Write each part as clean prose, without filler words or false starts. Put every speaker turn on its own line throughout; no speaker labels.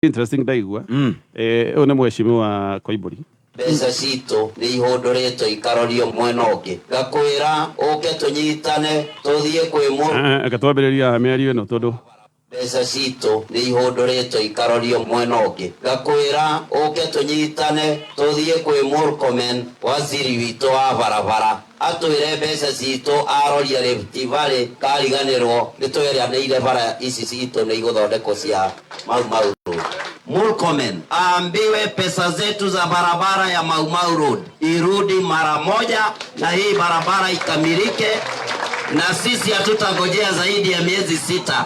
Interesting ndaigua. Ũyũ nĩ mheshimiwa Koimbũri.
Mbeca citũ nĩ ihũndũrĩtwo ikarorio mwena ũngĩ. Ngakwĩra ũke tũnyitane tũthiĩ kwĩ mũ.
Reke twambĩrĩrie haha mĩario ĩno tondũ.
Mbeca citũ nĩ ihũndũrĩtwo ikarorio mwena ũngĩ. Ngakwĩra ũke tũnyitane tũthiĩ kwĩ Murkomen waziri witũ wa barabara atwĩre mbeca citũ aroria Rift Valley kariganĩrwo nĩ tweranĩire bara ici citũ nĩ igũthondekwo cia Mau Mau Road. Murkomen aambiwe pesa zetu za barabara ya Mau Mau Road irudi mara moja na hii barabara ikamilike, na sisi hatutangojea zaidi ya miezi 6.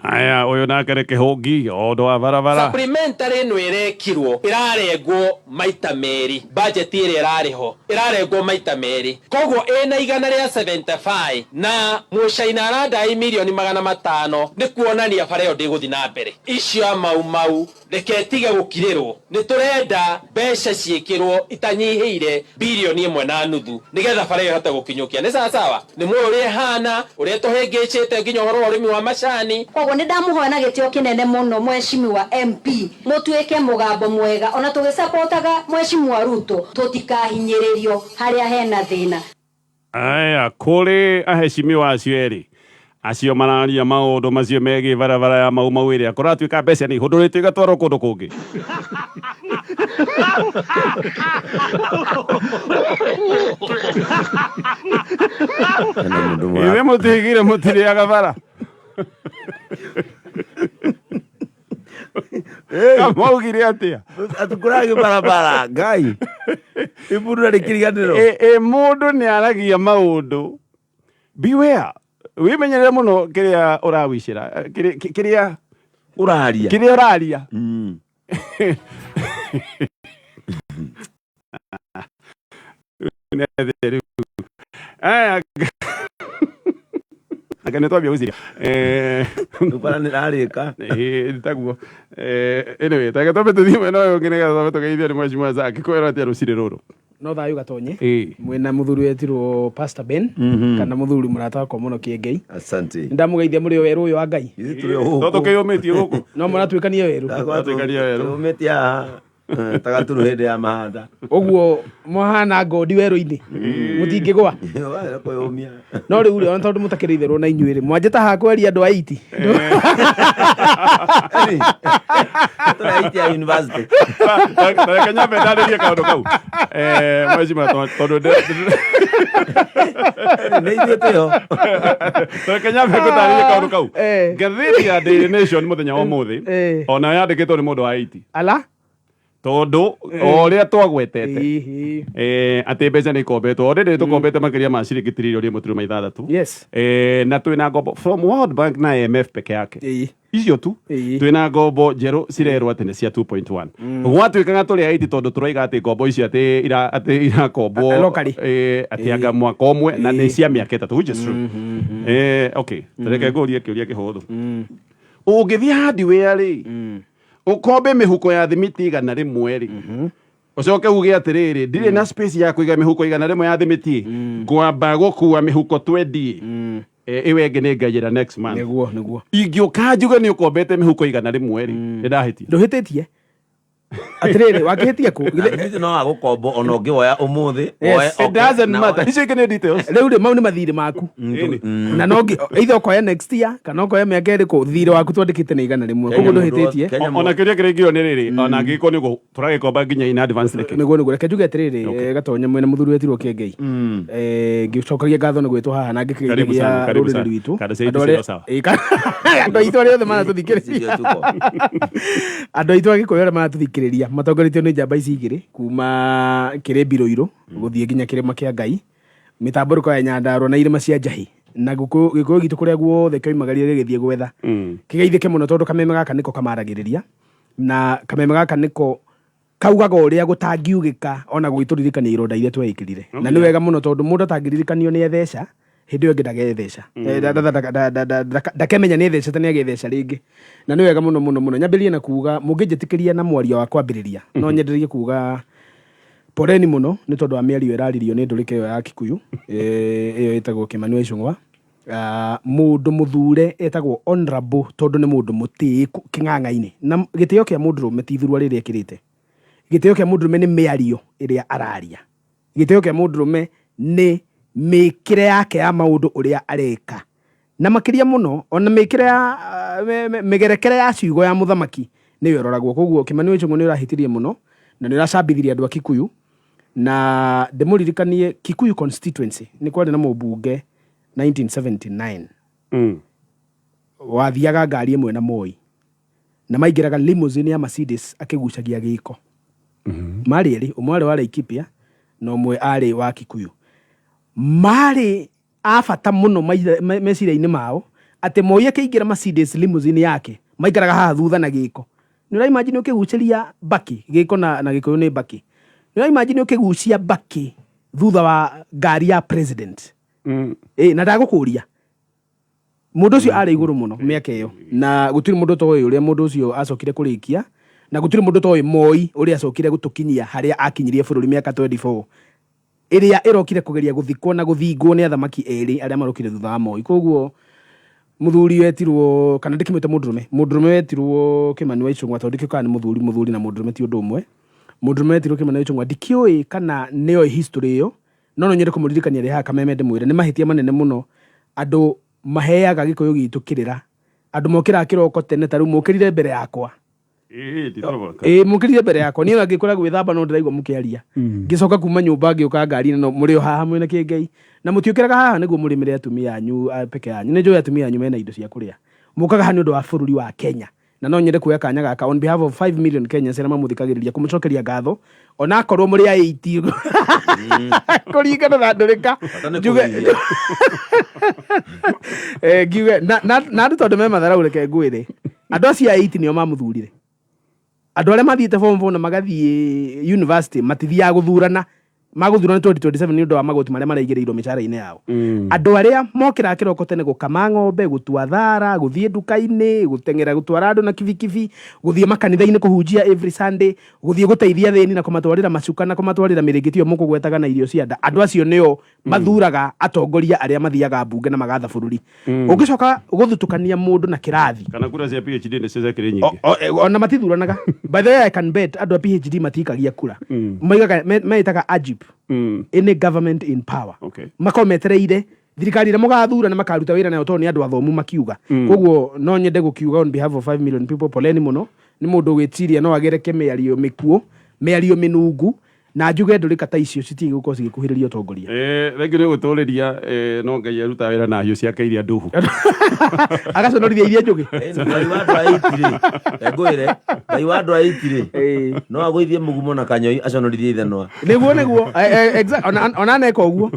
Aya, ũyũ nake nĩ Kĩhũngi, o ũndũ wa barabara.
Supplementary ĩno ĩrekirwo ĩrarengwo maita merĩ, budget ĩrĩa ĩrarĩ ho ĩrarengwo maita merĩ, koguo ĩna igana rĩa 75 na mũcaina arandai mirioni magana matano, nĩ kuonania bara ĩyo ndĩgũthiĩ na mbere. Icio a Mau Mau reke tige gũkirĩrwo, nĩ tũrenda mbeca ciĩkĩrwo itanyihĩire bilioni ĩmwe na nuthu nĩgetha bara ĩyo ĩhote gũkinyũkia. Nĩ sawa sawa? Nĩ mũĩ ũrĩa ĩhana, ũrĩa tũhĩngĩcĩte nginya ũhoro wa ũrĩmi wa macani.
Koguo nĩ ndamũhoya na gĩtĩo kĩnene mũno mheshimiwa MP mũtuĩke mũgambo mwega, ona tũgĩcapotaga mheshimiwa Ruto tũtikahinyĩrĩrio harĩa hena thĩna.
Aya, kũrĩ aheshimiwa acio erĩ acio mararia maũndũ macio megiĩ barabara ya Mau Mau ĩrĩa kũratuĩka mbeca nĩ ihũndũrĩtio igatwarwo kũndũ kũngĩ.
Hena mũndũ
Ithe mũtigire mũtirĩaga bara. Maugire atĩa?
Atukũragi barabara Ngai. Iburu na rĩkiriganĩro.
Ĩ mũndũ nĩ aragia maũndũ. Beware. Wĩmenyerere mũno kĩrĩa ũrawicĩra, kĩrĩa
ũraria.
Kĩrĩa ũraria. Aya, anga nĩ twambia gũciria.
Bara nĩ ĩrarĩka.
Ĩĩ, taguo. Anyway, ta reke twambe tũthiĩ mwena ũyũ ũngĩ nĩgetha twambe tũgeithio nĩ mheshimiwa Zack kwĩrwo atĩa rũcinĩ rũrũ.
No thayũ gatonye.
Ĩĩ.
Mwĩna mũthuri wetirwo Pastor Ben, kana mũthuri mũrata wakwa mũno Kĩengei.
Asante.
Ndamũgeithia mũrĩ o werũ ũyũ wa Ngai.
Ithuĩ tũrĩ o gũkũ.
No tũkĩyũmĩtie gũkũ.
No mũratuĩkania werũ.
Tũratuĩkania werũ.
Tũyũmĩtie haha. Ta gaturu hĩndĩ ya mahanda.
Ũguo mũhana ngondi werũ-inĩ. Mũtingĩgwa.
Waya kwĩyũmia.
No rĩu rĩ, ona tondũ mũtakĩrĩ itherũ na inyuĩ rĩ, mwanjĩta haha kweria andũ a iti.
Tũrĩ aiti a university.
Ta reke nyambe ndarĩrie kaũndũ kau. Mheshimiwa, tondũ
Nĩ ithuĩ twĩho.
Reke nyambe ngũtarĩrie kaũndũ kau. Ngathĩti ya Daily Nation mũthenya wa ũmũthĩ, onayo yandĩkĩtwo nĩ mũndũ wa iti.
Ala?
Tondũ o ũrĩa twagwetete, atĩ mbeca nĩ ikombetwo, already tũkombete makĩria ma ciringi tiririoni ĩmwe turuma ithathatũ. Na twĩna ngombo from World Bank na IMF peke yake. Icio tu. Twĩna ngombo njerũ cirerwo atĩ nĩ cia 2.1. Gwatuĩkaga tũrĩ aiti tondũ tũroiga atĩ ngombo icio atĩ atĩ irakombwo,
Locally.
Atĩ anga mwaka ũmwe na nĩ cia mĩaka 3, which is true. Okay, reke ngũrie kĩũria kĩhũthũ. Ũngĩthiĩ hardware rĩ, ũkombe mĩhuko ya thimiti igana rĩmwe rĩ, ũcoke uge atĩrĩrĩ, ndirĩ na space ya kũiga mĩhuko igana rĩmwe ya thimiti, ngwamba gũkua mĩhuko 20. Ĩyo ĩngĩ nĩ ngaiyĩra next month.
Nĩguo, nĩguo.
Ingĩũka njuge nĩ ũkombete mĩhuko igana rĩmwe rĩ, nĩ ndahĩtia.
Ndũhĩtĩtie. Atĩrĩrĩ, wakĩhĩtia kũ?
Na thimiti no agũkombo ona ũngĩwoya ũmũthĩ,
Yes.
woe
It
oke
doesn't
na
matter.
woe.
Icio ingĩ nĩ details.
Rĩu rĩ, mau nĩ mathirĩ maku. Na no either ũkoya next year kana ũkoya mĩaka ĩrĩkũ, thirĩ waku twandĩkĩte nĩ igana rĩmwe.
Kenya
Koguo
mũndũ
ndũhĩtĩtie.
Kenya
Ona
mũndũ
kĩũria kĩrĩa ingĩũrio nĩ rĩrĩ, ona angĩgĩkorwo nĩ ũguo tũragĩkomba nginya in advance nĩkĩ?
Nĩguo, nĩguo. Reke njuge atĩrĩrĩ, Gatonye mwena mũthuri wetirwo Kĩengei. Ngĩcokagia ngatho nĩ gwĩtwo haha na ngĩkĩgeithagia
Karibu sana, karibu
rũrĩrĩ
sana.
rwitũ.
Kanda cia
Andũ
ici
arĩa-
sawa.
Ĩĩ, andũ aitũ arĩa othe maratũthikĩrĩria.
Icio tuko.
Andũ aitũ a Gĩkũyũ arĩa maratũthikĩrĩria matongoretio nĩ njamba ici igĩrĩ kuma Kĩrĩmbi Rũirũ gũthiĩ nginya kĩrĩma kĩa Ngai, mĩtambũrũko ya Nyandarua na irĩma cia Njahĩ na Gĩkũyũ gitũ kũrĩa guothe kĩoimagarire gĩgĩthiĩ gwetha. Kĩgeithĩke mũno tondũ kameme gaka nĩko kamaragĩrĩria na kameme gaka nĩko kaugaga ũrĩa gũtangiugĩka ona gũgĩtũririkania ironda iria tweĩkĩrire. Na nĩ wega mũno tondũ mũndũ atangĩririkanio nĩ etheca, hĩndĩ ĩyo ĩngĩ ndagetheca. Ndakemenya nĩ ethecete nĩ agetheca rĩngĩ. Na nĩ wega mũno mũno mũno. Nyambĩrĩrie na kuga mũngĩnjĩtĩkĩria na mwario wa kwambĩrĩria, no nyendererie kuga poleni mũno nĩ tondũ wa mĩario ĩraririo nĩ ndũrĩka ĩyo ya Kikuyu, ĩyo ĩtagwo Kĩmani wa Icũng'wa. Mũndũ mũthure etagwo honorable tondũ nĩ mũndũ mũtĩĩku kĩng'ang'a-inĩ. Na gĩtĩo kĩa mũndũrũme ti ithurwa rĩrĩa ekĩrĩte. Gĩtĩo kĩa mũndũrũme nĩ mĩario ĩrĩa araria. Gĩtĩo kĩa mũndũrũme nĩ mĩkĩre yake ya maũndũ ũrĩa areka. Na makĩria mũno, ona mĩkĩre ya, mĩgerekere ya ciugo ya mũthamaki nĩyo ĩroragwo. Koguo Kĩmani wa Ichung'wa nĩ ũrahĩtirie mũno na nĩ ũracambithirie andũ a Kikuyu. Na ndĩmũririkanie Kikuyu constituency nĩ kwarĩ na mũmbunge 1979 wathiaga ngari ĩmwe na Moi na maingĩraga limousine ya Mercedes akĩgucagia gĩko. Marĩ erĩ, ũmwe arĩ wa Laikipia na ũmwe arĩ wa Kikuyu. Marĩ a bata mũno meciria-inĩ mao atĩ Moi akĩingĩra Mercedes limousine yake maikaraga haha thutha na gĩko. Nĩ ũra imagine ũkĩgucĩria mbakĩ, gĩko na Gĩkũyũ nĩ mbakĩ. Nĩ ũra imagine ũkĩgucia mbakĩ thutha wa ngari ya president. Ĩ, na ndagũkũria mũndũ ũcio arĩ igũrũ mũno mĩaka ĩyo, na gũtirĩ mũndũ ũtoĩ ũrĩa mũndũ ũcio acokire kũrĩkia, na gũtirĩ mũndũ ũtoĩ Moi ũrĩa acokire gũtũkinyia harĩa akinyirie bũrũri mĩaka 24 ĩrĩa ĩrokire kũgeria gũthikwo na gũthingwo nĩ athamaki erĩ arĩa marokire thutha wa Moi. Koguo mũthuri wetirwo, kana ndĩkĩmwĩte mũndũrũme, mũndũrũme wetirwo Kĩmani wa Ichung'wa, tondũ ndikĩũĩ kana nĩ mũthuri, mũthuri na mũndũrũme ti ũndũ ũmwe. Mũndũrũme wetirwo Kĩmani wa Ichung'wa, ndikĩũĩ kana nĩoĩ history ĩyo, no no nyende kũmũririkania rĩ haha Kameme ndĩmwĩre nĩ mahĩtia manene mũno andũ maheaga Gĩkũyũ gitũ kĩrĩra. Andũ mokĩraga kĩroko tene, ta rĩu mũkĩrire mbere yakwa. Ĩĩ, mũkĩrire mbere yakwa. Niĩ ona ngĩkora gwĩthamba no ndĩraigua mũkĩaria. Ngĩcoka kuma nyũmba ngĩũka ngari-inĩ no mũrĩ o haha mwĩna kĩngei. Na mũtiũkĩraga haha nĩguo mũrĩmĩre atumia anyu peke yanyu. Nĩ njũĩ atumia anyu mena indo cia kũrĩa. Mũkaga haha nĩ ũndũ wa bũrũri wa Kenya. Na no nyende kuoya kanya gaka on behalf of 5 million Kenyans arĩa mamũthikagĩrĩria kũmũcokeria ngatho onakorwo mũrĩ a 80 kũringana na ndũrĩka.
Bata nĩ
Njuge
kũhuhia.
Ngiuge na andũ tondũ me matharau, reke ngwĩre andũ acio a 80 nĩo mamũthurire. Andũ arĩa mathiĩte form 4 na magathiĩ university matithiaga gũthurana, magũthurana 2027 nĩ ũndũ wa magoti marĩa maraigĩrĩirwo mĩcara-inĩ yao. Andũ arĩa mokĩraga kĩroko tene gũkama ng'ombe, gũtua thara, gũthiĩ nduka-inĩ, gũteng'era gũtwara andũ na kibikibi, gũthiĩ makanitha-inĩ kũhunjia every Sunday, gũthiĩ gũteithia athĩni na kũmatwarĩra macuka na kũmatwarĩra mĩrĩngĩti ĩyo mũkũgwetaga na irio cia nda, andũ acio nĩo mathuraga atongoria arĩa mathiaga mbunge na magatha bũrũri. Ũngĩcoka gũthutũkania mũndũ na kĩrathi
kana kura cia PhD nĩcio ciakĩrĩ nyingĩ.
Ona matithuranaga. By the way, I can bet andũ a PhD matikagia kura. Moigaga meĩtaga AGIP, any government in power. Makorwo metereire thirikari ĩrĩa mũgathura na makaruta wĩra nayo tondũ nĩ andũ athomu makiuga. Koguo no nyende gũkiuga on behalf of 5 million people, poleni mũno nĩ mũndũ ũgwĩciria no agereke mĩario mĩkuũ, mĩario mĩnungu, na njuge ndũrĩka ta icio citiĩ gũkorwo cigĩkuhĩrĩria ũtongoria.
Thengiũ nĩ gũtũrĩria, no Ngai arutaga wĩra na hiũ ciake iria nduhu.
Agaconorithia iria njũgĩ.
Ngai wa andũ a eight rĩ, ngwĩre Ngai wa andũ a eight rĩ, no agũithie mũgumo na kanyoi aconorithie ithanwa.
Nĩguo ona aneka ũguo.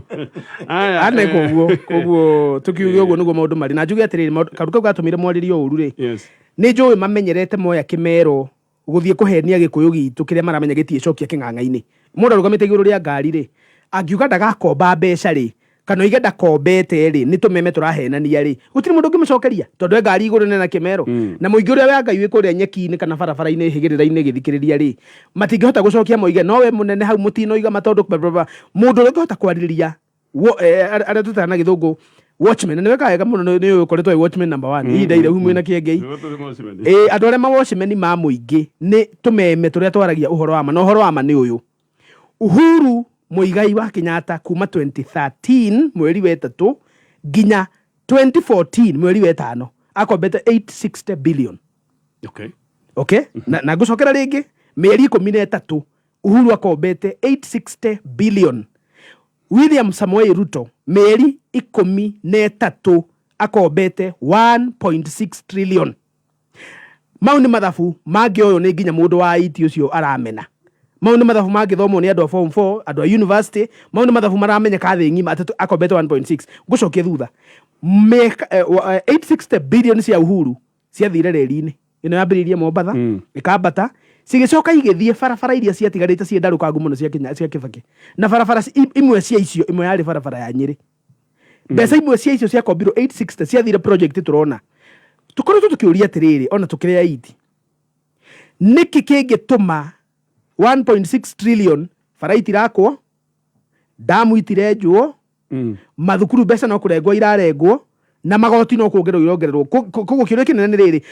Aya,
Aneka ũguo. Koguo tũkiuge ũguo nĩguo maũndũ marĩ. Na njuge atĩrĩrĩ, kaũndũ kau gatũmire mwarĩrie ũru rĩ, nĩ njũĩ mamenyerete moya kĩmero gũthiĩ kũhenia Gĩkũyũ gitũ kĩrĩa maramenya gĩtiĩcokia kĩng'ang'a-inĩ. Mũndũ arũgamĩte igũrũ rĩa ngari rĩ, angiuga ndagakomba mbeca rĩ, kana oige ndakombete rĩ, nĩ tũmeme tũrahenania rĩ, gũtirĩ mũndũ ũngĩmũcokeria tondũ e ngari igũrũ nena kĩmero. Na mũingĩ ũrĩa wa Ngai wĩ kũrĩa nyeki-inĩ kana barabara-inĩ hĩgĩrĩra-inĩ ĩgĩthikĩrĩria rĩ, matingĩhota gũcokia moige no we mũnene hau mũtinoiga ma tondũ bla bla bla. Mũndũ ũrĩa ũngĩhota kwarĩrĩria arĩa twĩtaga na gĩthũngũ watchman, nĩ wekaga wega mũno, nĩ ũkoretwo wĩ watchman number 1 ihinda iraihu mwĩna Kĩengei. Andũ arĩa ma watchman ma mũingĩ nĩ tũmeme tũrĩa twaragia ũhoro wa ma, na ũhoro wa ma nĩ ũyũ: Uhuru Muigai wa Kenyatta kuma 2013 mweri wa ĩtatũ nginya 2014 mweri wa ĩtano akombete 860 billion. Okay? Na ngũcokera rĩngĩ, mĩeri 13 Uhuru akombete 860 billion. William Samoei Ruto mĩeri 13 akombete 1.6 trillion. Mau nĩ mathabu mangĩoywo nĩ nginya mũndũ wa IT ũcio aramena. Mau nĩ mathabu mangĩthomwo nĩ andũ a form 4, andũ a university. Mau nĩ mathabu maramenyeka thĩ ng'ima atĩ akombete 1.6. Ngũcokia thutha. 860 billion cia Uhuru ciathire reri-inĩ ĩno yambĩrĩirie Mombatha, ĩkambata, cigĩcoka igĩthiĩ barabara iria ciatigarĩte ciĩ ndarũkangu mũno cia Kĩbakĩ. Na barabara imwe cia icio, ĩmwe yarĩ barabara ya Nyĩrĩ. Mbeca imwe cia icio ciakombirwo 860 ciathire project tũrona. Tũkoretwo tũkĩũria atĩrĩrĩ, ona tũkĩrĩa iti, nĩkĩ kĩngĩtũma 1.6 trillion bara itirakwo, damu itirenjwo, mathukuru mbeca no kũrengwo irarengwo? Na magoti no kuongererwo irongererwo. Koguo kĩũria kĩnene nĩ rĩrĩ,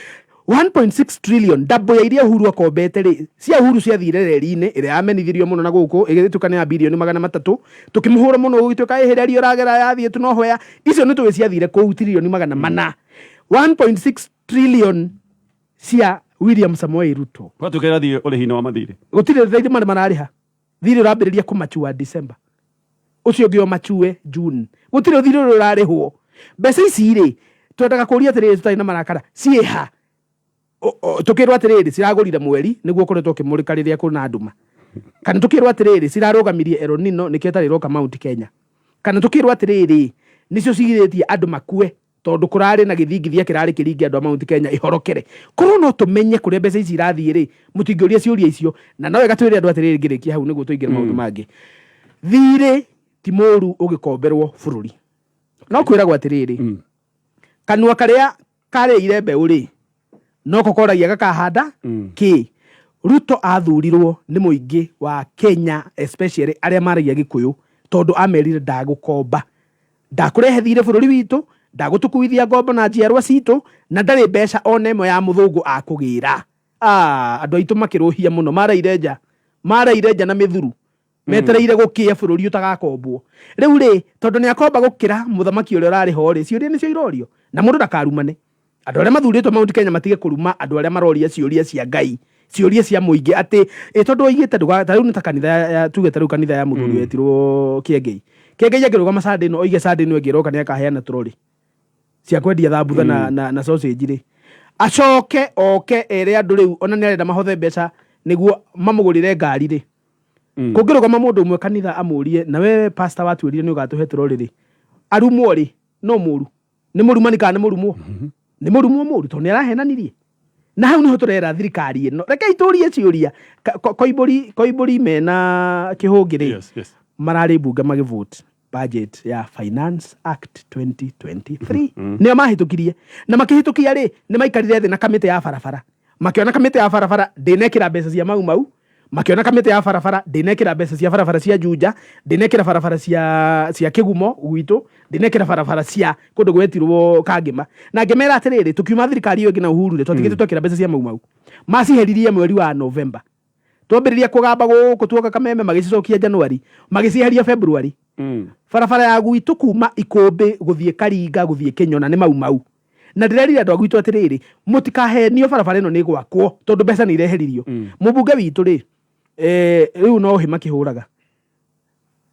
1.6 trillion double ya iria Uhuru akombete rĩ, cia Uhuru ciathire reri-inĩ ĩrĩa yamenithirio mũno na gũkũ ĩgĩtuĩka nĩ ya birioni 300, tũkĩmũhũra mũno gũgĩtuĩka ĩhĩ reri ũragera yathiĩ tu nohwea. Icio nĩ tũĩ ciathire kũu 400 trillion. 1.6 trillion cia William Samoei Ruto.
Gwatuĩka ĩrathiĩ ũrĩhi-inĩ wa mathirĩ.
Gũtirĩ thirĩ marĩ mararĩha. Thirĩ ũrambĩrĩria kũmachua December, ũcio ũngĩ ũmachue June. Gũtirĩ thirĩ ũrĩa ũrarĩhwo. Mbeca ici rĩ, twendaga kũria atĩrĩrĩ, tũtarĩ na marakara, ciĩha? Tũkĩrwo atĩrĩrĩ, ciragũrire mweri nĩguo ũkoretwo ũkĩmũrĩka rĩrĩa kwĩna nduma, kana tũkĩrwo atĩrĩrĩ, cirarũgamirie El Nino nĩkĩo ĩtarĩ ĩroka Mount Kenya, kana tũkĩrwo atĩrĩrĩ, nĩcio cigirĩtie andũ makue tondũ kũrarĩ na gĩthingithia kĩrarĩ kĩringe andũ a Mount Kenya ihorokere. Korwo no tũmenye kũrĩa mbeca ici irathiĩ rĩ, mũtingĩũria ciũria icio. Na no wega twĩre andũ atĩrĩrĩ, ngĩrĩkia hau nĩguo tũingĩre maũndũ mangĩ, thirĩ ti mũru ũgĩkomberwo bũrũri, no kwĩragwo atĩrĩrĩ, kanua karĩa karĩire mbeũ rĩ, noko koragia gakahanda kĩ. Ruto athurirwo nĩ mũingĩ wa Kenya, especially arĩa maragia Gĩkũyũ, tondũ amerire ndagũkomba, ndakũrehe thirĩ bũrũri witũ, ndagũtũkuithia ngombo na njiarwa citũ, na ndarĩ mbeca ona ĩmwe ya mũthũngũ akũgĩra. Ah, andũ aitũ makĩrũhia mũno, maraire nja, maraire nja na mĩthuru metereire gũkĩe bũrũri ũtagakombwo. Rĩu rĩ, tondũ nĩ akomba gũkĩra mũthamaki ũrĩa ũrarĩ ho rĩ, ciũria nĩcio irorio, na mũndũ ndakarumane. Andũ arĩa mathurĩtwo Mount Kenya matige kũruma andũ arĩa maroria ciũria cia Ngai, ciũria cia mũingĩ, atĩ ĩ tondũ oigĩte ndũga. Ta rĩu nĩ ta kanitha tuge ta rĩu kanitha ya mũthuri wetirwo Kĩengei. Kĩengei angĩrũgama Sunday ĩno oige Sunday ĩno ĩngĩ ĩroka nĩ akaheana troli cia kwendia thambutha na sausage rĩ, acoke oke ere andũ rĩu ona nĩ arenda mahothe mbeca nĩguo mamũgũrĩre ngari rĩ, kũngĩrũgama mũndũ ũmwe kanitha amũrie, "Na wewe pastor watuĩrire nĩ ũgatũhe troli rĩ?" Arumwo rĩ, no mũru nĩ mũrumani kana nĩ mũrumwo? Nĩ mũrumwo mũru, tondũ nĩ arahenanirie. Na hau niho tũrera thirikari ĩno, rekei tũrie ciũria. Koimbũri mena Kĩhũngĩ rĩ, mararĩ mbunge magĩvote budget ya Finance Act 2023, nĩo mahĩtũkirie. Na makĩhĩtũkia rĩ, nĩ maikarire thĩ na kamĩtĩ ya barabara, makĩona kamĩtĩ ya barabara ndĩnekĩra mbeca cia Mau Mau, makĩona kamĩtĩ ya barabara ndĩnekĩra mbeca cia barabara cia Juja, ndĩnekĩra barabara cia Kĩgumo gwitũ, ndĩnekĩra barabara cia kũndũ gwetirwo Kangĩma. Na ngĩmera atĩrĩrĩ, tũkiuma thirikari ĩyo ĩngĩ na Uhuru rĩ, twatigĩte twekĩra mbeca cia Mau Mau, maciheririe mweri wa November. Twambĩrĩria kũgamba gũkũ tuoka kameme, magĩcicokia January, magĩcieheria February. Barabara ya gwitũ kuma Ikũmbĩ gũthiĩ Karinga gũthiĩ Kĩnyona nĩ Mau Mau, na ndĩrerire andũ a gwitũ atĩrĩrĩ, mũtikahenio, barabara ĩno nĩ gwakwo tondũ mbeca nĩ ireheririo. Mũmbunge witũ rĩ, rĩu no hĩ makĩhũraga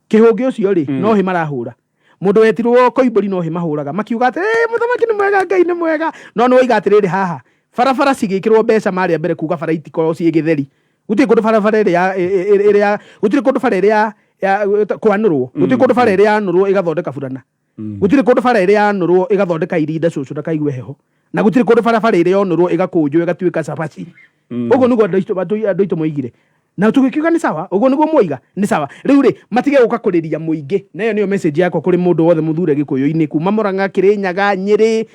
Kĩhũngĩ ũcio rĩ, no hĩ marahũra mũndũ wetirwo Koimbũri, no hĩ mahũraga makiuga atĩ "Eh, mũthamaki nĩ mwega, Ngai nĩ mwega." No nĩ woiga atĩrĩrĩ, haha barabara cigĩkĩrwo mbeca marĩa mbere kuga bara itikorwo ciĩ gĩtheri. Gũtirĩ kũndũ barabara ĩrĩa ĩrĩa, gũtirĩ kũndũ bara ĩrĩa ya kwanũrwo, gũtirĩ kũndũ bara ĩrĩa yanũrwo ĩgathondeka burana, gũtirĩ kũndũ bara ĩrĩa yanũrwo ĩgathondeka irinda cũcũ ndakaigue heho, na gũtirĩ kũndũ barabara ĩrĩa yonũrwo ĩgakũnjwo ĩgatuĩka cabaci. Ũguo nĩguo andũ aitũ moigire, na tũgĩkiuga nĩ sawa, ũguo nĩguo mwoiga nĩ sawa. Rĩu rĩ, matige gũka kũrĩria mũingĩ. Na ĩyo nĩyo message yakwa kũrĩ mũndũ wothe mũthure Gĩkũyũ-inĩ, kuma Mũrang'a, Kĩrĩnyaga, Nyĩrĩ,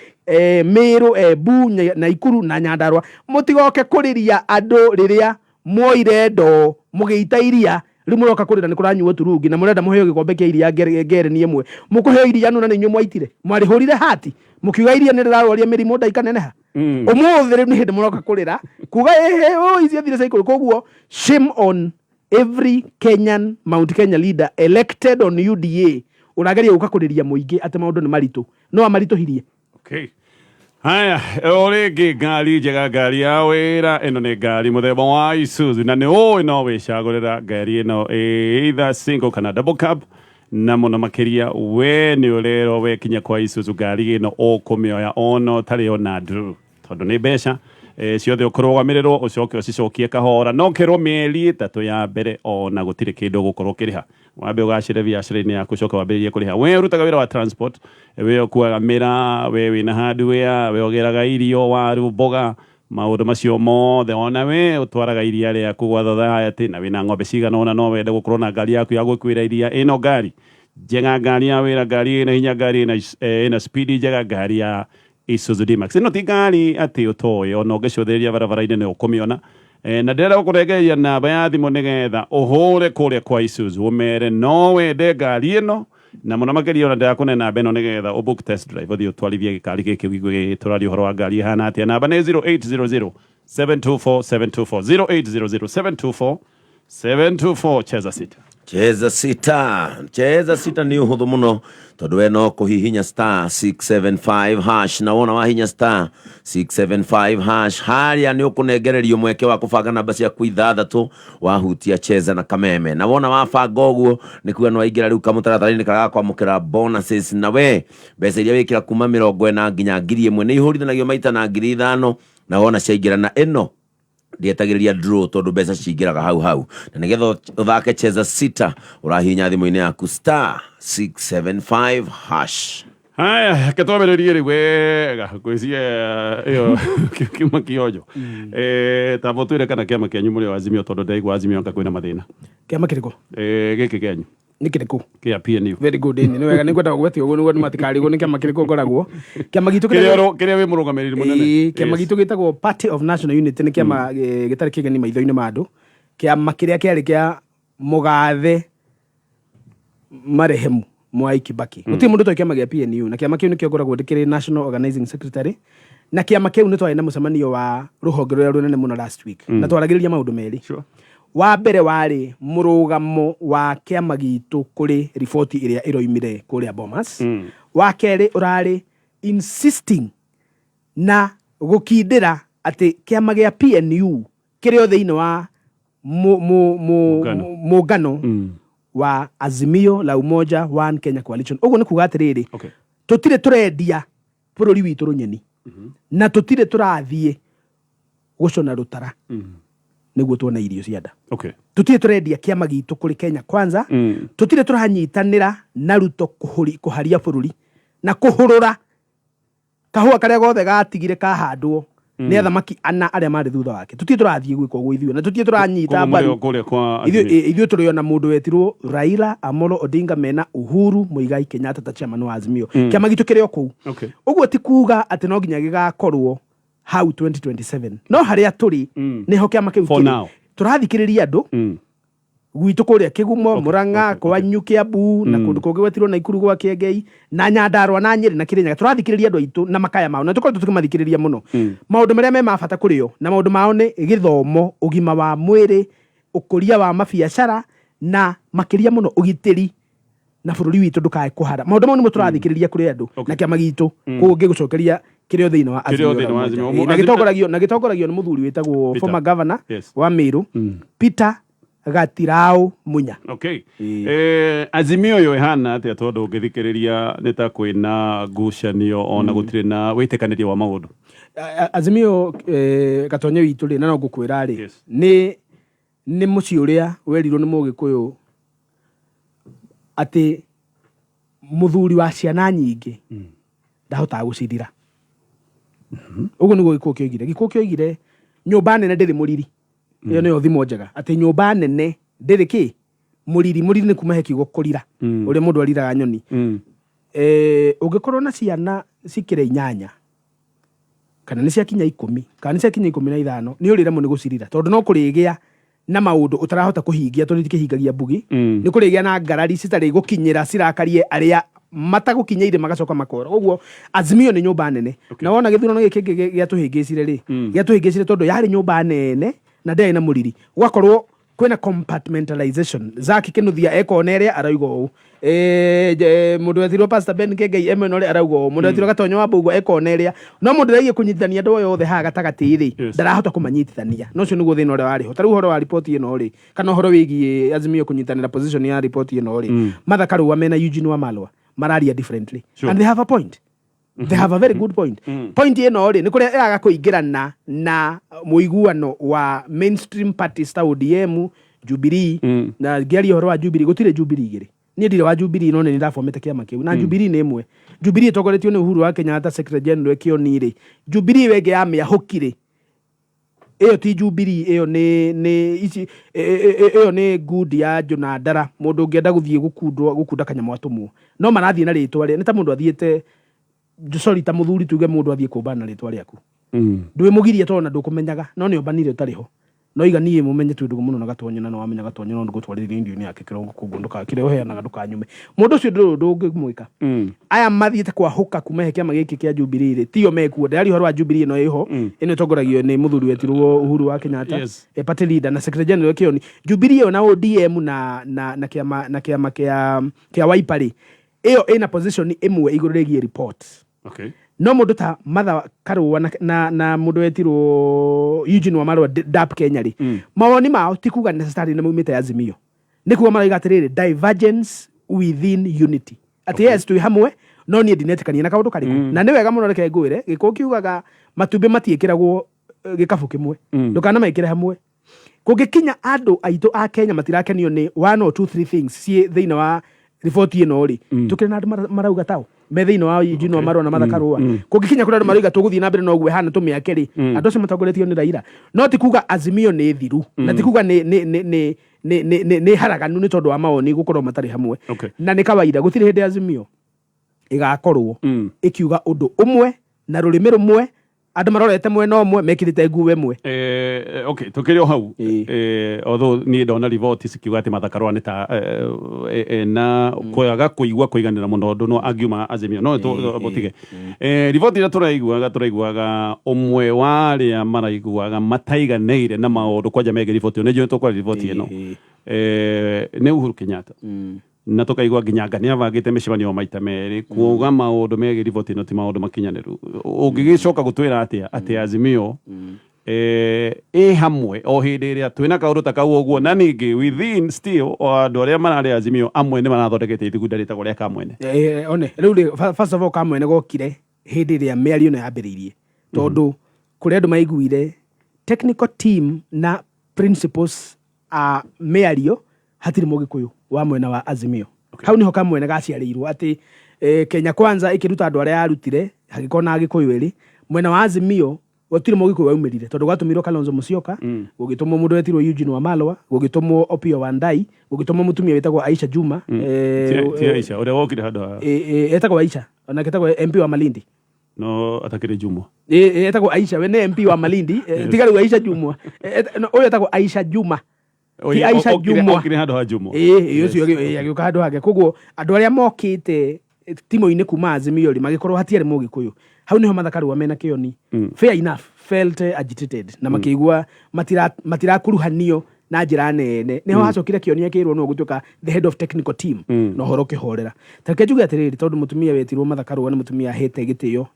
Mĩrũ, Embu, Naikuru na Nyandarua. Mũtigoke kũrĩria andũ rĩrĩa mwoire ndoo mũgĩita iria. Rĩu mũroka kũrĩra nĩ kũranyuo turungi na mũrenda mũheo gĩkombe kĩa iria ngereni ĩmwe. Mũkũheo iria nũ na nĩ inyuĩ mwaitire? Mwarĩhũrire hati mũkiuga iria nĩ rĩrarwaria mĩrimũ nda ikaneneha. Ũmũthĩ rĩu nĩ hĩndĩ mũroka kũrĩra kuga ĩhĩ ũ icio thire cia ikũrũ. Koguo shame on every Kenyan Mount Kenya leader elected on UDA ũrageria gũka kũrĩria mũingĩ atĩ maũndũ nĩ maritũ. No amaritũhirie.
Okay. Haya, o rĩngĩ ngari njega, ngari ya wĩra. Ĩno nĩ ngari mũthemba wa Isuzu, na nĩ ũĩ no wĩcagũrĩra ngari ĩno either single kana double cab. Na mũno makĩria we nĩ ũrerwo wekinya kwa Isuzu, ngari ĩno ũkũmĩoya ona ũtarĩ ona nduru, tondũ nĩ mbeca ciothe ũkũrũgamĩrĩrwo, ũcoke ũcicokie kahora. No kĩrwo mĩeri 3 ya mbere ona gũtirĩ kĩndũ ũgũkorwo ũkĩrĩha, wambe ũgacĩre biacara-inĩ yaku, ũcoke wambĩrĩrie kũrĩha. We ũrutaga wĩra wa transport, we ũkuaga mĩra, we wĩna hardware, we ũgĩraga irio, waru, mboga, maũndũ macio mothe, ona we ũtwaraga iria rĩaku gwa society na wĩna ng'ombe cigana ũna, no wende gũkorwo na ngari yaku ya gwĩkuĩra iria. Ĩno ngari njega, ngari ya wĩra, ngari ĩna hinya, ngari ĩna speed njega, ngari ya Isuzu D-Max. Ĩno ti ngari atĩ ũtoĩ, ona ũngĩcũthĩrĩria barabara-inĩ nĩ ũkũmĩona. Na ndĩrenda gũkũrengereria namba ya thimũ nĩgetha ũhũre kũrĩa kwa Isuzu ũmere no wende ngari ĩno. Na mũno makĩria ona ndĩrakũne namba ĩno nĩgetha ũbook test drive ũthiĩ ũtwarithie gĩkari gĩkĩ ũigue tũraria ũhoro wa ngari ĩhana atĩa. Namba nĩ 0800 724 724, 0800 724 724. Cheza sita.
Cheza sita, cheza sita nĩ ũhũthũ mũno tondũ we no kũhihinya star 675 hash, na wona wahinya star 675 hash harĩa nĩ ũkũnengererio mweke wa kũbanga namba ciaku ithathatũ wahutia cheza na kameme, na wona wabanga ũguo nĩ kuga nĩ waingĩra rĩu kamũtaratara-inĩ karĩa ga kwamũkĩra bonuses, na we mbeca iria wĩkĩra kuma 40 nginya 1000 nĩ ihũrithanagio maita na 5000, na wona ciaingĩra na ĩno ndietagĩrĩria draw tondũ mbeca cingĩraga hau hau, na nĩgetha ũthake cheza sita ũrahihinya thimũ-inĩ yaku star 675 hash.
Haya, reke twambĩrĩrie rĩu wega ngwĩciria ĩyo kiuma kĩonjo. Tamba ũtwĩre kana kĩama kĩanyu mũrĩ o Azimio, tondũ ndĩraigua Azimio anga kwĩna mathĩna.
Kĩama kĩrĩkũ?
Gĩkĩ kĩanyu.
Nĩ kĩrĩkũ?
Kĩa PNU.
Very good, ĩni nĩ wega, nĩ ngwenda gũgwetia ũguo nĩguo andũ matikarigwo nĩ kĩama kĩrĩkũ ngoragwo. Kĩama gitũ
kĩrĩa kĩrĩa wĩ mũrũgamĩrĩri mũnene.
Ĩĩ, kĩama gitũ gĩtagwo Party of National Unity, nĩ kĩama gĩtarĩ kĩgeni maitho-inĩ ma andũ, kĩama kĩrĩa kĩarĩ kĩa mũgathe marehemu Mwai Kibaki. Gũtirĩ mũndũ ũtoĩ kĩama gĩa PNU, na kĩama kĩu nĩkĩo ngoragwo ndĩkĩrĩ national organizing secretary, na kĩama kĩu nĩ twarĩ na mũcemanio wa rũhonge rũrĩa rũnene mũno last week, na twaragĩrĩria maũndũ merĩ. Wa mbere warĩ mũrũgamo wa kĩama gitũ kũrĩ riboti ĩrĩa ĩroimire kũrĩa Bomas. Wa kerĩ ũrarĩ insisting na gũkindĩra atĩ kĩama gĩa PNU kĩrĩ o thĩinĩ wa
Mũngano.
Mũngano wa Azimio la Umoja One Kenya Coalition. Ũguo nĩ kuga atĩrĩrĩ, tũtirĩ tũrendia bũrũri witũ rũnyeni, na tũtirĩ tũrathiĩ gũcũna rũtara nĩguo tuone irio cia nda. Tũtirĩ tũrendia kĩama gitũ kũrĩ Kenya Kwanza. Tũtirĩ tũranyitanĩra na Ruto kũharia bũrũri na kũhũrũra kahũa karĩa gothe gatigire kahandwo nĩ athamaki ana arĩa marĩ thutha wake. Tũtirĩ tũrathiĩ gwĩka ũguo ithuĩ, na tũtirĩ tũranyita
Koguo mũrĩ
mbaru
o kũrĩa kwa
ithuĩ.
Azimio.
Ithuĩ tũrĩ ona mũndũ wetirwo Raila Amolo Odinga mena Uhuru Muigai Kenyatta ta chairman wa Azimio. Kĩama gitũ kĩrĩ o kũu. Ũguo ti kuga atĩ no nginya gĩgakorwo hau 2027, no harĩa tũrĩ nĩho kĩama kĩu
For
kĩrĩ.
now.
Tũrathikĩrĩria andũ gwitũ kũrĩa Kĩgumo, Mũrang'a, kwanyu Kĩambu, na kũndũ kũngĩ gwetirwo Naikuru gwa Kĩengei, na Nyandarua, na Nyĩrĩ, na Kĩrĩnyaga. Tũrathikĩrĩria andũ aitũ na makaya mao, na tũkoretwo tũkĩmathikĩrĩria mũno. Maũndũ marĩa me ma bata kũrĩ o na maũndũ mao nĩ gĩthomo, ũgima wa mwĩrĩ, ũkũria wa mabiacara, na makĩria mũno ũgitĩri, na bũrũri witũ ndũkae kũhara. Maũndũ mau nĩmo tũrathikĩrĩria kũrĩ andũ na kĩama gitũ. Koguo ngĩgũcokeria, kĩrĩ o thĩinĩ wa
Kĩrĩ o
Azimio la
thĩinĩ wa
Umoja.
Azimio.
Ĩĩ, na gĩtongoragio nĩ mũthuri wĩtagwo
Peter.
former governor wa Meru, Peter Gatirau Munya.
Okay. Azimio ĩyo ĩhana atĩa, tondũ ũngĩthikĩrĩria nĩ ta kwĩna ngucanio ona gũtirĩ na wĩtĩkanĩrio wa maũndũ?
Azimio, gatonye witũ rĩ, na no ngũkwĩra rĩ, nĩ mũciĩ ũrĩa werirwo nĩ Mũgĩkũyũ atĩ mũthuri wa ciana nyingĩ ndahotaga gũcithira. Ũguo nĩguo Gĩkũyũ kĩoigire. Gĩkũyũ kĩoigire nyũmba nene ndĩrĩ mũriri. Ĩyo nĩyo thimo njega, atĩ nyũmba nene ndĩrĩ kĩ mũriri. Mũriri nĩ kuma he kiugo kũrira, ũrĩa mũndũ ariraga nyoni. Ũngĩkorwo na ciana cikĩra 8, kana nĩ ciakinya 10, kana nĩ ciakinya 15, nĩ ũrĩremwo nĩ gũcirira, tondũ no kũrĩgĩa na maũndũ ũtarahota kũhingia, tondũ itikĩhingagia mbugi. Nĩ kũrĩgĩa na ngarari citarĩ gũkinyĩra, cirakarie arĩa matagũkinyĩire, magacoka makora. Ũguo Azimio nĩ nyũmba nene. Na wona gĩthurano gĩkĩ kĩngĩ gĩatũhĩngĩcire rĩ, gĩatũhĩngĩcire tondũ yarĩ nyũmba nene na ndĩarĩ na mũriri, gwakorwo kwĩna compartmentalization. Zack Kinuthia ekona ĩrĩa arauga ũũ, mũndũ wetirwo Pastor Ben Kengei e mwena ũrĩa arauga ũũ, mũndũ wetirwo Gatonyo wa Mbũgua ekona ĩrĩa, no mũndũ ũrĩa kũnyitithania andũ othe haha gatagatĩ rĩ, ndarahota kũmanyitithania. No ũcio nĩguo thĩna ũrĩa warĩ ho. Ta rĩu ũhoro wa riboti ĩno rĩ, kana ũhoro wĩgiĩ Azimio kũnyitanĩra position ya riboti ĩno rĩ, Martha Karua mena Eugene Wamalwa mararia differently. And they have a point. They have a very good point. Point ĩno rĩ, nĩ kũrĩa ĩraga kũingĩrana na mũiguano wa mainstream parties ta ODM, Jubilee. Na ngĩaria ũhoro wa Jubilee, gũtirĩ Jubilee igĩrĩ. Niĩ ndirĩ wa Jubilee, no nĩ ndabomete kĩama kĩu, na Jubilee nĩ ĩmwe. Jubilee ĩtongoretio nĩ Uhuru wa Kenyatta, Secretary General Kĩoni rĩ. Jubilee ĩyo ĩngĩ ya mĩahũki rĩ, ĩyo ti Jubilee, ĩyo nĩ ici, ĩyo nĩ ngundi ya Njũna Ndara, mũndũ ũngĩenda gũthiĩ gũkundwo, gũkunda kanyamũ atũmwo, no marathiĩ na rĩtwa rĩa nĩ ta mũndũ athiĩte, sorry, ta mũthuri, tuge mũndũ athiĩ kũmbana na rĩtwa rĩaku, ndwĩmũgirie tondũ na ndũkũmenyaga, no nĩ ombanire ũtarĩ ho. No iga niĩ mũmenye twĩ ndũgũ mũno na Gatonyo, na nĩwamenya Gatonyo no ngũtwarĩrie irio-inĩ yake kĩrongo, koguo kĩrĩa ũheanaga ndũkanyume. Mũndũ ũcio ndũrĩ ũndũ ũngĩmwĩka. Aya mathiĩte kwahũka kuma he kĩama gĩkĩ kĩa Jubilee rĩ, tio mekuo. Ndĩraria ũhoro wa Jubilee ĩno ĩho, ĩno ĩtongoragio nĩ mũthuri wetirwo Uhuru wa Kenyatta, party leader na secretary general Kĩoni. Jubilee ĩyo na ODM na kĩama kĩa Wiper rĩ, ĩyo ĩna position ĩmwe igũrũ rĩgiĩ report. No mũndũ ta Martha Karũa na mũndũ wetirwo Eugene Wamalwa DAP Kenya rĩ, mawoni mao ti kuga necessarily nĩ maumĩte Azimio, nĩ kuga marauga atĩrĩrĩ, divergence within unity, atĩ yes, twĩ hamwe, no niĩ ndinetĩkania na kaũndũ karĩkũ. Na nĩ wega mũno, reke ngwĩre, gĩkũyũ kiugaga matumbĩ matiĩkĩragwo gĩkabũ kĩmwe, ndũkanamekĩre hamwe. Kũngĩkinya andũ aitũ a Kenya matirakenio nĩ one or two three things ciĩ thĩinĩ wa riboti ĩno rĩ, tũkĩrĩ na andũ marauga tao me thĩinĩ wa Eugene Wamalwa na Martha Karũa. Kũngĩkinya kũrĩ andũ marauga tũgũthiĩ na mbere na ũguo ĩhana tũmĩake rĩ, andũ acio matongoretio nĩ Raila. No ti kuga Azimio nĩ thiru, na ti kuga nĩ haraganu nĩ tondũ wa mawoni gũkorwo matarĩ hamwe. Na nĩ kawaida, gũtirĩ hĩndĩ Azimio ĩgakorwo ĩkiuga ũndũ ũmwe na rũrĩmĩ rũmwe, andũ marorete mwena ũmwe, mekĩrĩte nguo ĩmwe.
Okay, tukĩrĩ o hau, although niĩ ndona riboti cikiuga atĩ Martha Karũa nĩ ta na kwaga kũigua kũiganĩra mũno ũndũ no angiuma Azimio, no tũtige riboti iria tũraiguaga ũmwe wa arĩa maraiguaga mataiganĩire na maũndũ kwanja megiĩ riboti ĩyo, nĩ njũĩ tũkwaria riboti ĩno, nĩ Uhuru Kenyatta, na tũkaigua nginya anga nĩ abangĩte mĩcemanio maita merĩ kuuga maũndũ megiĩ riboti ĩno ti maũndũ makinyanĩru. Ũngĩgĩcoka gũtwĩra atĩa atĩ Azimio ĩ hamwe o hĩndĩ ĩrĩa twĩna kaũndũ ta kau ũguo, na ningĩ within still o andũ arĩa mararĩ Azimio amwe nĩ marathondekete ithugunda rĩtagwo rĩa Kamwene?
One rĩu rĩ, first of all, Kamwene gokire hĩndĩ ĩrĩa mĩario ĩno yambĩrĩirie, tondũ kũrĩ andũ maiguire technical team na principles a mĩario hatirĩ mũgĩkũyũ wa mwena wa Azimio. Hau niho Kamwene gaciarĩirwo atĩ Kenya Kwanza ĩkĩruta andũ arĩa yarutire, hagĩkorwo na agĩkũyũ erĩ. Mwena wa Azimio gũtirĩ mũgĩkũyũ waumĩrire, tondũ gwatũmirwo Kalonzo Musyoka, gũgĩtũmwo mũndũ wetirwo Eugene Wamalwa, gũgĩtũmwo Opiyo Wandayi, gũgĩtũmwo mũtumia wĩtagwo Aisha Juma.
Ti Aisha ũrĩa wokire handũ ha
Etagwo Aisha, onake etagwo MP wa Malindi.
No atakĩrĩ Jumwa.
Etagwo Aisha, we nĩ MP wa Malindi. Tiga rĩu Aisha Jumwa. No, ũyũ etagwo Aisha Juma, ti Aisha Jumwa.
Okire handũ ha Jumwa.
Ĩĩ, ũcio agĩũka handũ hake. Koguo andũ arĩa mokĩte timũ-inĩ kuma Azimio rĩ, magĩkorwo hatiarĩ mũgĩkũyũ. Hau niho Martha Karua mena Kĩoni, fair enough, felt agitated na makĩigua matirakuruhanio na njĩra nene. Niho hacokire Kĩoni akĩrwo nĩwe ũgũtuĩka the head of technical team, na ũhoro ũkĩhorera. Ta reke njuge atĩrĩrĩ, tondũ mũtumia wetirwo Martha Karua nĩ mũtumia ahete gĩtĩo,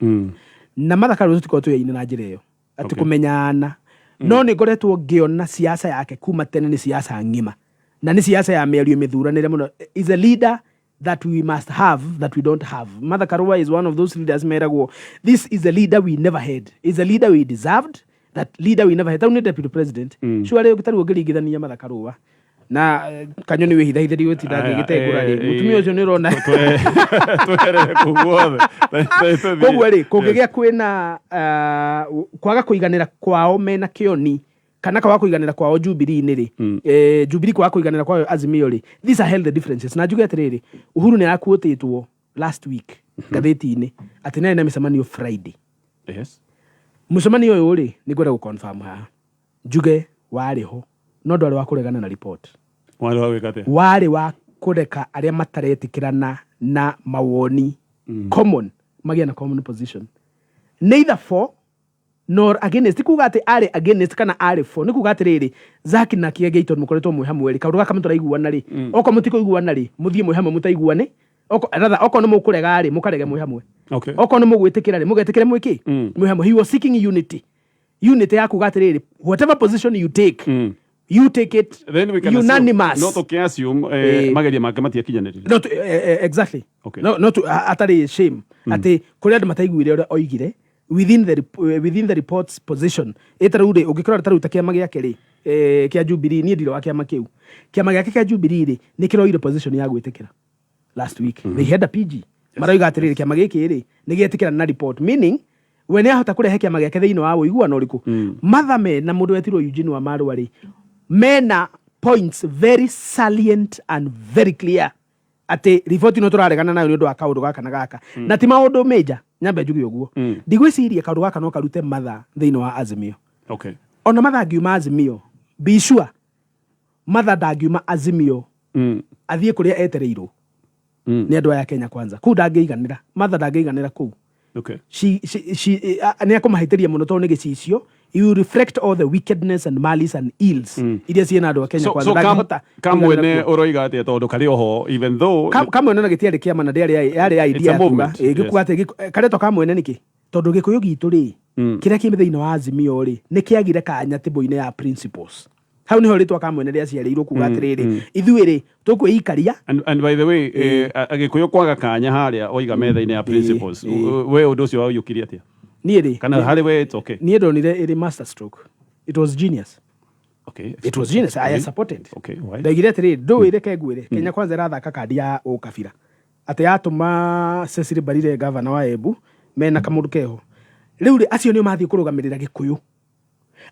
na Martha Karua tũtikorwo tũyaine na njĩra ĩyo atĩ kũmenyana, no nĩ ngoretwo ngĩona siasa yake kuma tene nĩ siasa ng'ima, na nĩ siasa ya mĩario mĩthuranĩre mũno. Is a leader that we must have that we don't have. Martha Karua is one of those leaders meragwo, this is a leader we never had, is a leader we deserved, that leader we never had. Tau nĩ deputy president. Sure, rĩu tarĩu ũngĩringithania Martha Karua na Kanyoni wĩhithahithĩrio gũtinda ngĩgĩtengũra rĩ, mũtumia ũcio nĩ ũrona.
Tweherere kũu guothe.
Koguo rĩ, kũngĩgĩa kwĩna kwaga kũiganĩra kwao mena Kĩoni, kana kwaga kũiganĩra kwao Jubilee-inĩ rĩ, Jubilee kwaga kũiganĩra kwao Azimio rĩ, these are healthy differences. Na njuge atĩrĩrĩ, Uhuru nĩ arakuotĩtwo last week ngathĩti-inĩ atĩ nĩ arĩ na mĩcemanio Friday. Mũcemanio ũyũ rĩ, nĩ ngwenda gũ-confirm haha njuge warĩ ho, no ndwarĩ wa kũregana na report.
Warĩ wa gwĩka atĩa?
Warĩ wa kũreka arĩa mataretĩkĩrana na mawoni common magĩe na common position, neither for nor against. Ti kuga atĩ arĩ against kana arĩ for, nĩ kuga atĩrĩrĩ, Zaki na Kĩengei, tondũ mũkoretwo mwĩ hamwe rĩ, kaũndũ gaka mũtaraiguana rĩ, okorwo mũtikũiguana rĩ, mũthiĩ mwĩ hamwe mũtaiguane. Rather, okorwo nĩ mũkũrega rĩ, mũkarege mwĩ hamwe. Okorwo nĩ mũgwĩtĩkĩra rĩ, mũgetĩkĩre mwĩkĩ mwĩ hamwe. He was seeking unity, unity ya kuga atĩrĩrĩ, whatever position you take, you take it
Then we can
unanimous.
Assume, no tũkĩ assume mageria make matiakinyanĩrire.
No, exactly. No, no, atarĩ shame atĩ kũrĩ andũ mataiguire ũrĩa oigire within the report's position. Ĩ ta rĩu rĩ, ũngĩkorora ta rĩu ta kĩama gĩake rĩ, kĩa Jubilee, niĩ ndirĩ wa kĩama kĩu, kĩama gĩake kĩa Jubilee rĩ, nĩ kĩroire position ya gwĩtĩkĩra last week. They had a PG, maroiga atĩrĩrĩ, kĩama gĩkĩ rĩ, nĩ gĩetĩkĩra na report, meaning we nĩ ahota kũrehe kĩama gĩake thĩinĩ wa ũiguano ũrĩkũ. Martha mena mũndũ wetirwo Eugene Wamalwa rĩ, mena points very salient and very clear atĩ riboti ĩno tũraregana nayo nĩ ũndũ wa kaũndũ gaka na gaka, na ti maũndũ major. Nyambe njuge ũguo, ndigwĩciria kaũndũ gaka no karute Martha thĩinĩ wa Azimio. Ona Martha angiuma Azimio, Be sure Martha ndangiuma Azimio athiĩ kũrĩa etereirwo nĩ andũ aya Kenya Kwanza. Kũu ndangĩiganĩra. Martha ndangĩiganĩra kũu. She nĩ akũmahĩtĩria mũno tondũ nĩ gĩcicio. He will reflect all the wickedness and malice and ills iria ciĩna andũ a Kenya
So,
Kwanza.
so kam,
Ndangĩhota
kamwene
kũiganĩra kuo.
ũroiga atĩa tondũ karĩ oho even though
Kamwene na gĩtiarĩ kĩama na ndĩarĩ yarĩ
It's
idea
a
ya kuga
movement,
gĩkuga atĩ karetwa kamwene nĩkĩ, tondũ Gĩkũyũ gitũ rĩ, kĩrĩa kĩ thĩinĩ wa Azimio rĩ, nĩ kĩagire kanya table-inĩ ya principles. Hau nĩho rĩtwa kamwene rĩaciarĩirwo, kuga atĩrĩrĩ, ithuĩ rĩ, tũkwĩikaria.
And by the way, Agĩkũyũ kwaga kanya harĩa oiga metha-inĩ ya principles, we ũndũ ũcio waũiyũkirie atĩa?
Niĩ rĩ,
Kana harĩ we it's okay?
Niĩ ndonire ĩrĩ master stroke. It was genius. It was genius. I supported.
Okay, why?
Ndaigire atĩrĩrĩ, ndũĩ, reke ngwĩre, Kenya Kwanza ĩrathaka kandi ya ũkabira, atĩ yatũma Cecily Mbarire, gavana wa Embu, mena kamũndũ keho. Rĩu rĩ, acio nĩo mathiĩ kũrũgamĩrĩra Gĩkũyũ.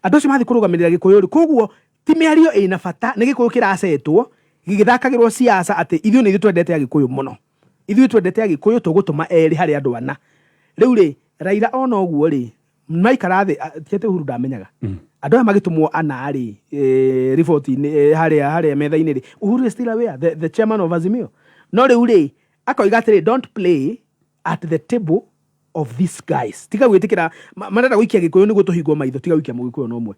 Andũ acio mathiĩ kũrũgamĩrĩra Gĩkũyũ rĩ, koguo ti mĩario ĩna bata, nĩ Gĩkũyũ kĩracetwo gĩgĩthakagĩrwo siasa, atĩ ithuĩ nĩ ithuĩ twendete Agĩkũyũ mũno, ithuĩ twendete Agĩkũyũ, tũgũtũma erĩ harĩ andũ ana. Rĩu rĩ, Raila ona ũguo rĩ, maikara thĩ, ti atĩ Uhuru ndamenyaga andũ aya magĩtũmwo ana rĩ, riboti-inĩ, harĩa metha-inĩ rĩ, Uhuru is still aware, the chairman of Azimio. No rĩu rĩ, akoiga atĩrĩ, "Don't play at the table of these guys." Tiga gwĩtĩkĩra marenda gũikia Gĩkũyũ nĩguo tũhingwo maitho. Tiga gũikia Mũgĩkũyũ no ũmwe,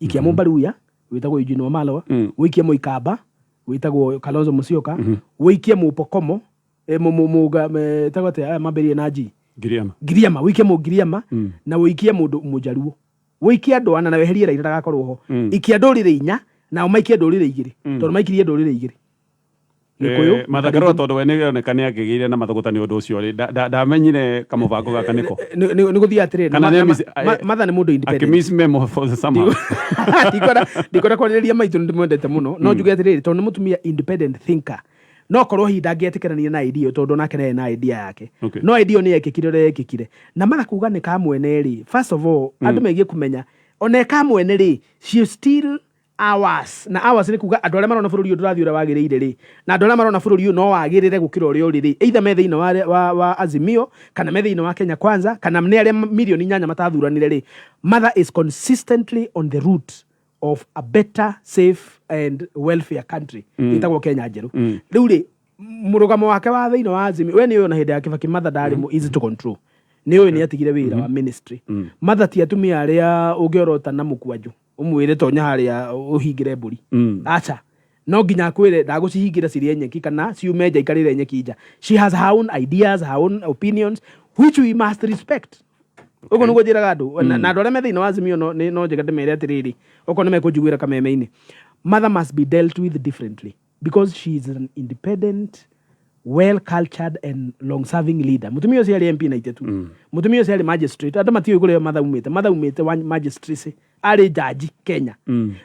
ikia Mũmbaruya wĩtagwo Eugene Wamalwa, wĩikie Mũikamba wĩtagwo Kalonzo Musyoka, wĩikie Mũpokomo, tagwo atĩa aya mambĩrĩrie na G?
Giriama.
Giriama, wĩikie Mũgiriama na wĩikie mũndũ Mũjaruo. Wĩikie andũ ana na weherie Raila ndagakorwo ho. Ikia ndũrĩrĩ inya, nao maikie ndũrĩrĩ igĩrĩ, tondũ maikirie ndũrĩrĩ igĩrĩ, Gĩkũyũ.
Martha Karua, tondũ we nĩ oneka nĩ angĩgĩire na mathũgũta nĩ ũndũ ũcio rĩ, ndamenyire kamũbango gaka nĩko.
Nĩ gũthiĩ atĩrĩrĩ,
Kana nĩ
Martha nĩ mũndũ independent.
Akĩmiss memo for somehow.
Ndikwenda kwarĩrĩria maitũ, nĩ ndĩmwendete mũno, no njuge atĩrĩrĩ, tondũ nĩ mũtumia independent thinker, no korwo hihi ndangĩetĩkĩrania na idea ĩyo, tondũ nake nĩ na idea yake. No idea ĩyo nĩ yekĩkire ũrĩa yekĩkire, na Martha kuga nĩ kamwene rĩ, first of all, andũ megie kũmenya ona ĩkamwene rĩ, she is still ours. Na ours nĩ kuga andũ arĩa marona bũrũri ũyũ ndũrathiĩ ũrĩa wagĩrĩire rĩ, na andũ arĩa marona bũrũri ũyũ no wagĩrĩre gũkĩra ũrĩa ũrĩ rĩ, either me thĩinĩ wa Azimio, kana me thĩinĩ wa Kenya Kwanza, kana nĩ arĩa mirioni 8 matathuranire rĩ, Martha is consistently on the route of a better, safe and welfare country ĩtagwo Kenya njerũ. Rĩu rĩ, mũrũgamo wake wa thĩinĩ wa Azimio, we nĩ ũyũ, na hĩndĩ ya Kibaki Martha ndarĩ easy to control. Nĩ ũyũ nĩ atigire wĩra wa ministry. Martha ti atumia arĩa ũngĩorota na mũkwanjũ ũmwĩre tonya harĩa ũhingĩre mbũri. Aca, no nginya akwĩre ndagũcihingĩra cirĩe nyeki kana ciume nja ikarĩre nyeki nja. She has her own ideas, her own opinions, which we must respect. Ũguo nĩguo njĩraga andũ na andũ arĩa me thĩinĩ wa Azimio, no njega ndĩmere atĩrĩrĩ, okorwo nĩ mekũnjiguĩra kameme-inĩ, Mother must be dealt with differently because she is an independent, well cultured and long serving leader. Mũtumia ũcio arĩ MP 92, mũtumia ũcio arĩ magistrate. Andũ matiũĩ kũrĩa Martha umĩte. Martha umĩte wa magistracy, arĩ jaji Kenya.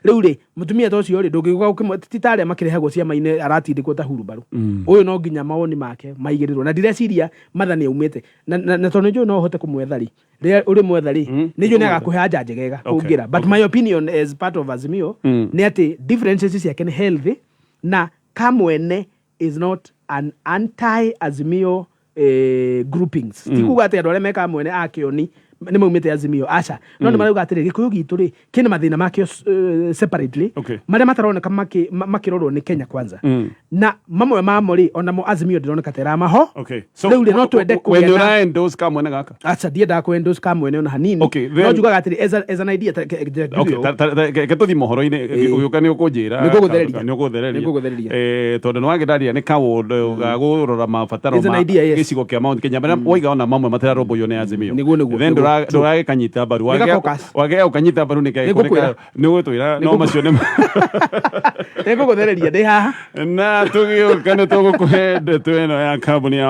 Rĩu rĩ, mũtumia ta ũcio rĩ, ndũngĩũka ti ta arĩa makĩrehagwo ciama-inĩ aratindĩkwo ta hurumbarũ. Ũyũ no nginya mawoni make maigĩrĩrwo, na ndireciria Martha nĩ aumĩte na tondũ nĩ njũĩ no ũhote kũmwetha rĩ, rĩrĩa ũrĩ mwetha rĩ, nĩ njũĩ nĩ agakũhe anja njegega kũngĩra. But my opinion as part of Azimio nĩ atĩ differences ciake nĩ healthy, na kamwene is not an anti Azimio groupings. Ti kuga atĩ andũ arĩa me kamwene a kĩoni nĩ maumĩte Azimio, aca, no nĩ marauga atĩrĩ, Gĩkũyũ gitũ rĩ, kĩna mathĩna makĩo separately marĩa mataroneka makĩrorwo nĩ Kenya Kwanza, na mamwe mamo rĩ, onamo Azimio ndĩroneka ta ĩramaho.
So,
Rĩu rĩ, no twende
we
kũgĩa
nĩ
na
ũra endorse kamwene gaka?
Aca, ndiendaga kũ endorse kamwene ona hanini. No njugaga atĩrĩ, as an idea, njuge
Okay,
ũũ.
reke tũthiĩ mohoro-inĩ. Ũgĩũka nĩ ũkũnjĩra.
Nĩ ngũgũthereria.
Nĩ ũgũthereria.
Nĩ ngũgũthereria.
Tondũ nĩ wagĩtaria nĩ kaũndũ ga kũrora mabataro
It's an
ma
idea, yes.
gĩcigo kĩa Mount Kenya marĩa woiga ona mamwe matirarũmbũiyo nĩ Azimio.
Nĩguo,
Then ndũragĩkanyita mbaru.
Nĩ ga-focus.
Wagĩa ũkanyita mbaru nĩ
Nĩngũkwĩra.
Nĩ ũgũtwĩra no macio nĩ
Nĩ ngũgũthereria ndĩ haha.
Na tũgĩũka nĩ tũgũkũhe ndeto ĩno ya kambuni ya